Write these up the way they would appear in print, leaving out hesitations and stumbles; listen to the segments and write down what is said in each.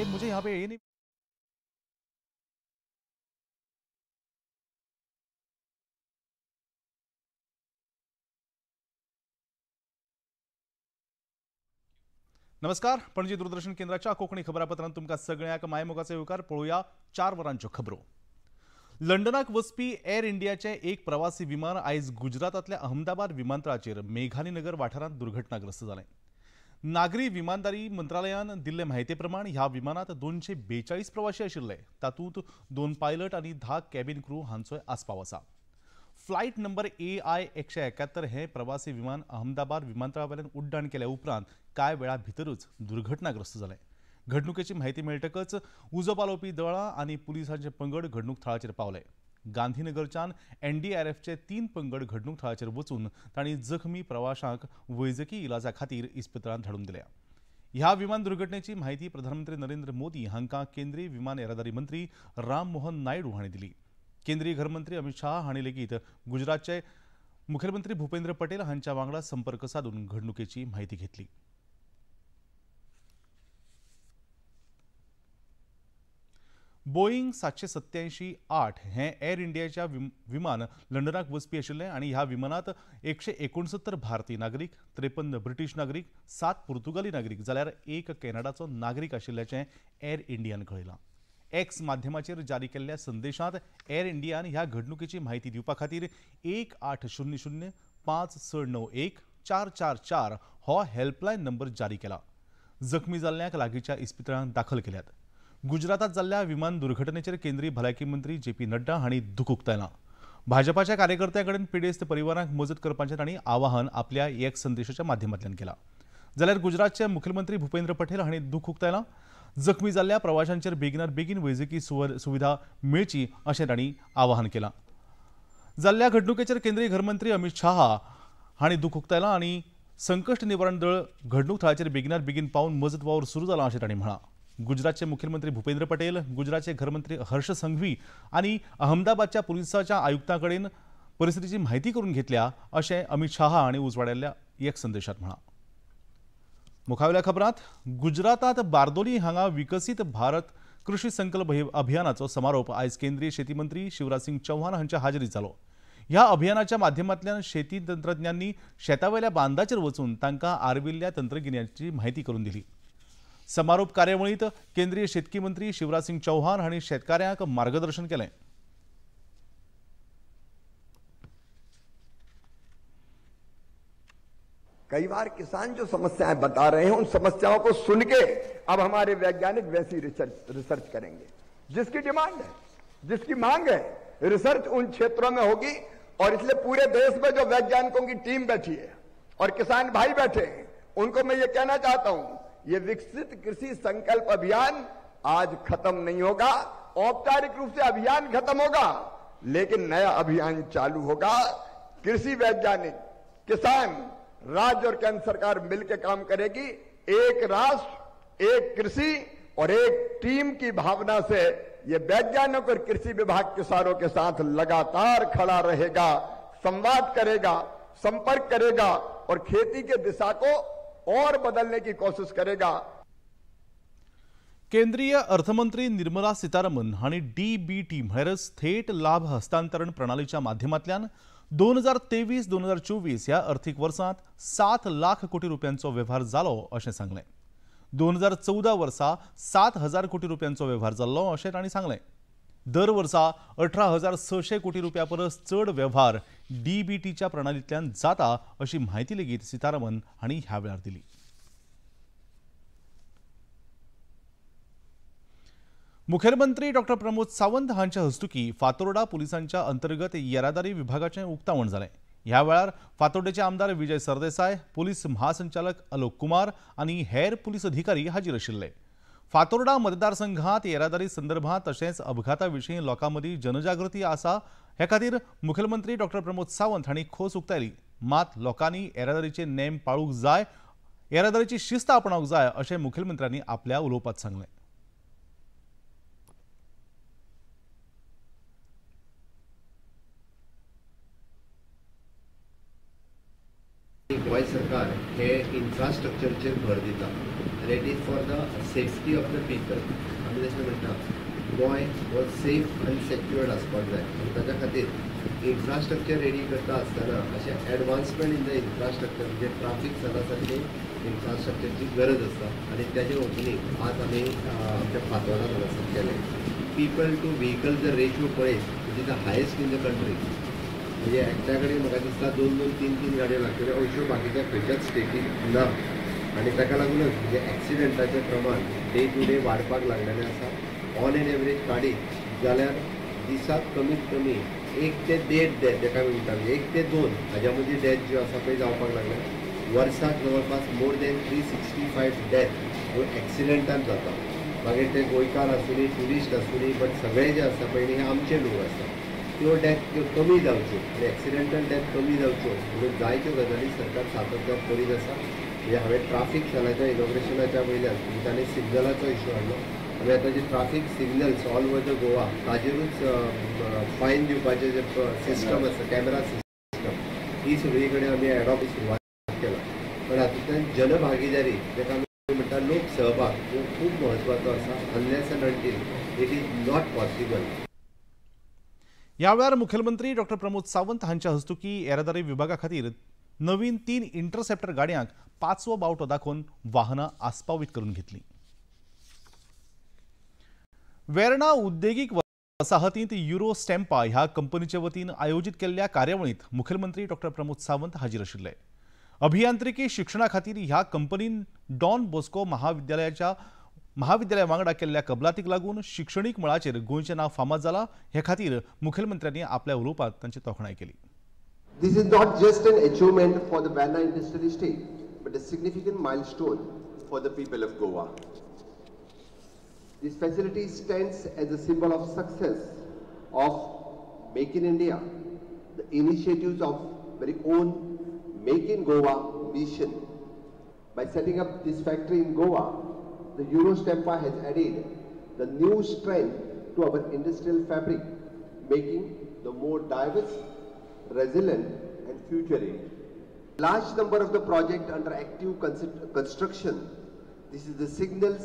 मुझे यहाँ पे ये नहीं। नमस्कार, पणजी दूरदर्शन केंद्राच्या कोंकणी खबरापत्रांत तुमकां सगळ्यांक मायमोगाचो येवकार। पळोवया 4 वरांच्यो खबरो। लंडनाक वचपी एअर इंडियाचें एक प्रवासी विमान आयज गुजरातांतल्या अहमदाबाद विमानतळाचेर मेघानीनगर वाठारांत दुर्घटनाग्रस्त जालें। नागरी विमानदारी मंत्रालयान दिल्ले म्हायती प्रमाण ह्या विमानांत 242 प्रवासी आशिल्ले, तातूंत 2 पायलट आनी 10 कॅबिन क्रू हांचोय आस्पाव आसा। फ्लायट नंबर AI 171 हे प्रवासी विमान अहमदाबाद विमानतळावेल्यान उड्डाण केल्या उपरांत कांय वेळा भितरूच दुर्घटनाग्रस्त जालें। घडणुकेची म्हायती मेळटकच उजो पालोवपी दळां आनी पुलिसांचे पंगड घडणूक थळाचेर पावले। गांधीनगरच्यान NDRFचे 3 पंगड घडणूक थळाचेर वचून तांणी जखमी प्रवाशांक वैजकी इलाजा खातीर इस्पितळांत धाडून दिल्या। ह्या विमान दुर्घटनेची म्हायती प्रधानमंत्री नरेंद्र मोदी हांकां केंद्रीय विमान येरादारी मंत्री राम मोहन नायडू हांणी दिली। केंद्रीय घरमंत्री अमित शाह हांणी लेगीत गुजरातचे मुखेलमंत्री भूपेंद्र पटेल हांच्या वांगडा संपर्क साधून घडणुकेची म्हायती घेतली। बोईंग 787-8 हे एअर इंडियाच्या विमान लंडनाक वचपी आशिल्लें आनी ह्या विमानांत 169 भारतीय नागरीक, 53 ब्रिटीश नागरीक, 7 पुर्तुगाली नागरीक जाल्यार 1 कॅनडाचो नागरीक आशिल्ल्याचें एअर इंडियान कळयलां। एक्स माध्यमाचेर जारी केल्ल्या संदेशांत एअर इंडियान ह्या घडणुकेची म्हायती दिवपा खातीर 1800 5691 444 हो हेल्पलायन नंबर जारी केला। जखमी जाल्ल्यांक लागींच्या इस्पितळांत दाखल केल्यात। गुजरातात जाल्ल्या विमान दुर्घटनेचेर केंद्रीय भलायकी मंत्री जे.पी. नड्डा हांणी दुख उक्तायलां। भाजपाच्या कार्यकर्त्यां कडेन पिडेस्त परिवारांक मजत करपाचें तांणी आवाहन आपल्या एक संदेशाच्या माध्यमांतल्यान केलां। जाल्यार गुजरातचे मुखेलमंत्री भूपेंद्र पटेल हांणी दुख उक्तायलां। जखमी जाल्ल्या प्रवाशांचेर बेगिनात बेगीन वैजकी सुविधा मेळची अशें तांणी आवाहन केलां। जाल्ल्या घडणुकेचेर केंद्रीय घरमंत्री अमित शाह हांणी दुख उक्तायलां आनी संकश्ट निवारण दळ घडणूक थळाचेर बेगिनात बेगीन पावून मजत वावर सुरू जाला अशें तांणी म्हळां। गुजरातचे मुख्यमंत्री भूपेंद्र पटेल, गुजरातचे घरमंत्री हर्ष संघवी आनी अहमदाबादच्या पुलिसाच्या आयुक्तां कडेन परिस्थितीची म्हायती करून घेतल्या अशें अमित शाह हांणी उजवाडायल्ल्या एक संदेशात म्हळां। मुखावेल्या खबरांत गुजरातात बारदोली हांगा विकसीत भारत कृषी संकल्प अभियानाचो समारोप आयज केंद्रीय शेती मंत्री शिवराज सिंग चौहान हांच्या हाजेरीत जालो। ह्या अभियानाच्या माध्यमांतल्यान शेती तंत्रज्ञांनी शेतावेल्या बांदाचेर वचून तांकां आर्विल्ल्या तंत्रगिन्यानाची म्हायती करून दिली। समारोप कार्यावळींत केंद्रीय शेतकी मंत्री शिवराज सिंग चौहान हांणी शेतकाऱ्यांक मार्गदर्शन केलें। कई बार किसान जो समस्याएं बता रहे हैं उन समस्याओं को सुन के अब हमारे वैज्ञानिक वैसी रिसर्च करेंगे जिसकी डिमांड है, जिसकी मांग है। रिसर्च उन क्षेत्रों में होगी और इसलिए पूरे देश में जो वैज्ञानिकों की टीम बैठी है और किसान भाई बैठे हैं उनको मैं ये कहना चाहता हूं, ये विकसित कृषि संकल्प अभियान आज खत्म नहीं होगा। औपचारिक रूप से अभियान खत्म होगा लेकिन नया अभियान चालू होगा। कृषि वैज्ञानिक, किसान, राज्य और केंद्र सरकार मिलकर काम करेगी। एक राष्ट्र, एक कृषि और एक टीम की भावना से ये वैज्ञानिक और कृषि विभाग किसानों के साथ लगातार खड़ा रहेगा, संवाद करेगा, संपर्क करेगा और खेती के दिशा को और बदलने की कोशिश करेगा। केंद्रीय अर्थमंत्री निर्मला सीतारमन हांणी DBT म्हळ्यारच थेट लाभ हस्तांतरण प्रणालीच्या माध्यमांतल्यान 2023-2024 ह्या अर्थीक वर्सांत 7 लाख कोटी रुपयांचो वेव्हार जालो अशें सांगलें। 2014 वर्सा 7,000 कोटी रुपयांचो वेव्हार जाल्लो अशें तांणी सांगलें। दर वर्सा 18,600 कोटी रुपया परस चड वेव्हार DBTच्या प्रणालींतल्यान जाता अशी म्हायती लेगीत सीतारमन हांणी ह्या वेळार दिली। मुखेलमंत्री डॉ. प्रमोद सावंत हांच्या हस्तुकी फातोर्डा पुलिसांच्या अंतर्गत येरादारी विभागाचें उक्तावण जालें। ह्या वेळार फातोर्डेचे आमदार विजय सरदेसाय, पुलीस महासंचालक अलोक कुमार आनी हेर पुलीस अधिकारी हाजीर आशिल्ले। फातोर्डा मतदारसंघात येरादारी संदर्भात तशेंच अपघाता विशीं लोकां मदीं जनजागृती आसा हे खातीर मुखेलमंत्री डॉ. प्रमोद सावंत हांणी खोस उक्तायली। मात लोकांनी येरादारीचे नेम पाळूंक जाय, येरादारीची शिस्त आपणावंक जाय अशें मुखेलमंत्र्यांनी आपल्या उलोवपांत सांगलें। गोंय सरकार हे इन्फ्रास्ट्रक्चरचेर भर दिता आनी it is for the safety of the people. आमी जशें म्हणटा गोंय हो सेफ आनी सेक्युअर्ड आसपाक जाय आनी ताच्या खातीर इन्फ्रास्ट्रक्चर रेडी करता आसतना अशें एडवान्समेंट इन the infrastructure म्हणजे ट्राफीक सला सारकी इन्फ्रास्ट्रक्चरची गरज आसता आनी ताजें ओपनींग आज आमी आमच्या फातोर्डा हांगासर केलें. पीपल टू व्हिकल जर रेशियो पळयत it is the highest in the country. म्हणजे एकट्या कडेन म्हाका दिसता 2-2, 3-3 गाडयो लागतल्यो अश्यो बाकीच्या खंयच्याच स्टेटीक ना आनी ताका लागूनच म्हणजे एक्सिडंटाचें प्रमाण डे टू डे वाडपाक लागलेलें आसा. ऑन एन एवरेज काडीत जाल्यार दिसाक कमीत कमी 1 ते 1.5 डेथ ताका आमी म्हणटा 1 ते 2 हाज्या मदीं डेथ ज्यो आसा पळय जावपाक लागल्या. वर्साक जवळपास मोर दॅन 365 डेथ ह्यो एक्सिडंटान जाता. मागीर ते गोंयकार आसूं ट्युरिस्ट आसूं बट सगळे जे आसा पळय हे आमचे लोक आसा. त्यो डेथ त्यो कमी जावच्यो आनी एक्सिडेंटल डेथ कमी जावच्यो म्हणून जायत्यो गजाली सरकार सातत्यान करीत आसा. म्हणजे हांवें ट्राफीक सेलाच्या इनॉग्रेशनाच्या वयल्यान म्हणजे ताणें सिग्नलाचो इशू हाडलो. आमी आतां जे traffic signals all over the Goa ताजेरूच फायन दिवपाचें जे सिस्टम आसा कॅमेरा सिस्टम ही सगळी कडेन आमी एडॉप्ट सुरवात केला. पण हातूंतल्यान जनभागीदारी ताका आमी म्हणटा लोक सहभाग हो खूब म्हत्वाचो आसा. Unless and until it is not possible. ह्या वेळार मुखेलमंत्री डॉक्टर प्रमोद सावंत हांच्या हस्तुकी येरादारी विभागा खातीर नवीन 3 इंटरसेप्टर गाडयांक 5वो बावटो दाखोवन वाहनां आस्पावीत करून घेतली. वेर्णा उद्देगीक वसाहतींत युरो स्टॅम्पा ह्या कंपनीचे वतीन आयोजीत केल्ल्या कार्यावळींत मुखेलमंत्री डॉक्टर प्रमोद सावंत हाजीर आशिल्ले. अभियांत्रिकी शिक्षणा खातीर ह्या कंपनीन डॉन बॉस्को महाविद्यालया वांगडा केल्ल्या कबलातीक लागून शिक्षणीक मळाचेर गोंयचें नांव फामाद जालां. हे खातीर मुखेलमंत्र्यांनी आपल्या उलोवपांत तांची तोखणाय केली. This is not just an achievement for the Verna Industrial Estate, but a significant milestone for the people of Goa. This facility stands as a symbol of success of Make in India, the initiatives of very own Make in Goa mission. By setting up this factory in Goa, the Eurostampa has added the new strength to our industrial fabric, making the more diverse, resilient and future-ready. Large number of the project under active construction. This is the signals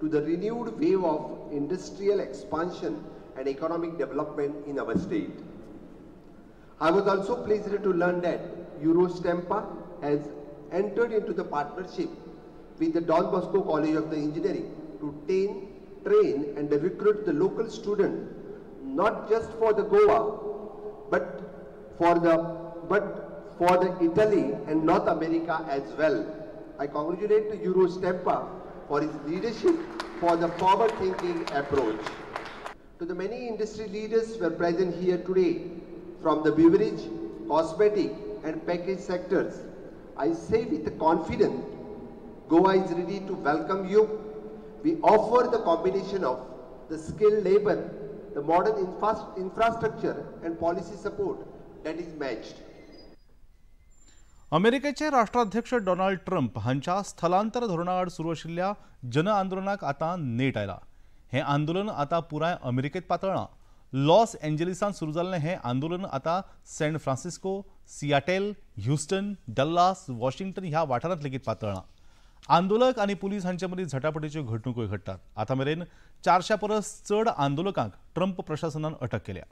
to the renewed wave of industrial expansion and economic development in our state. I was also pleased to learn that Eurostampa has entered into the partnership with the Don Bosco College of the Engineering to train and recruit the local student, not just for the Goa, but for the Italy and North America as well. I congratulate the Eurostampa for his leadership for the forward-thinking approach. To the many industry leaders who are present here today, from the beverage, cosmetic and package sectors, I say with confidence, Goa is ready to welcome you. We offer the combination of the skilled labor, the modern infrastructure and policy support that is matched. अमेरिकेचे राष्ट्राध्यक्ष Donald Trump हांच्या स्थलांतर धोरणाआड सुरू आशिल्ल्या जन आंदोलनाक आतां नेट आयला. हें आंदोलन आतां पुराय अमेरिकेत पातळ्ळां. लॉस एंजलिसांत सुरू जाल्लें हें आंदोलन आतां San Francisco, Seattle, Houston, Dallas, Washington ह्या वाठारांत लेगीत पातळ्ळां. आंदोलक आनी पुलीस हांचे मदीं झटापटीच्यो घडणुकोय घडटात. आतां मेरेन 400 परस चड आंदोलकांक ट्रम्प प्रशासनान अटक केल्या.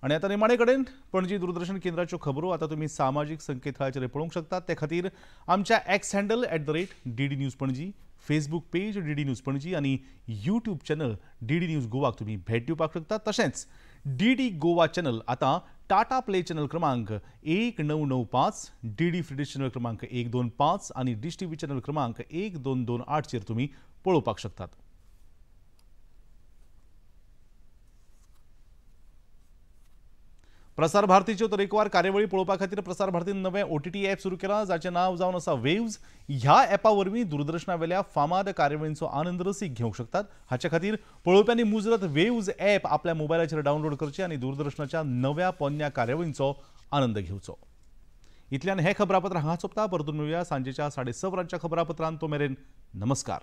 आनी आतां निमाणे कडेन पणजी दूरदर्शन केंद्राच्यो खबरो आतां तुमी सामाजीक संकेतथळाचेर पळोवंक शकतात. ते खातीर आमच्या X handle @DD News Panaji, Facebook page DD News Panaji आनी यूट्यूब चॅनल DD news गोवाक तुमी भेट दिवपाक शकतात. तशेंच DD Goa channel आतां टाटा प्ले चॅनल क्रमांक 1995, DD free dish channel क्रमांक 125 आनी डिश टीव्ही चॅनल क्रमांक 1228 चेर तुमी पळोवपाक शकतात. प्रसार भारतीच्यो तरेकवार कार्यावळी पळोवपा खातीर प्रसार भारतीन नवें OTT app सुरू केलां, जाचें नांव जावन आसा वेव्ज. ह्या ॲपा वरवीं दूरदर्शनावेल्या फामाद कार्यावळींचो आनंद रसीक घेवंक शकतात. हाचे खातीर पळोवप्यांनी मुजरत वेव्ज ॲप आपल्या मोबायलाचेर डावनलोड करचें आनी दूरदर्शनाच्या नव्या पोन्न्या कार्यावळींचो आनंद घेवचो. इतल्यान हें खबरापत्र हांगा सोंपता. परतून मेळुया सांजेच्या 6:30 वरांच्या खबरापत्रांत. तो मेरेन नमस्कार.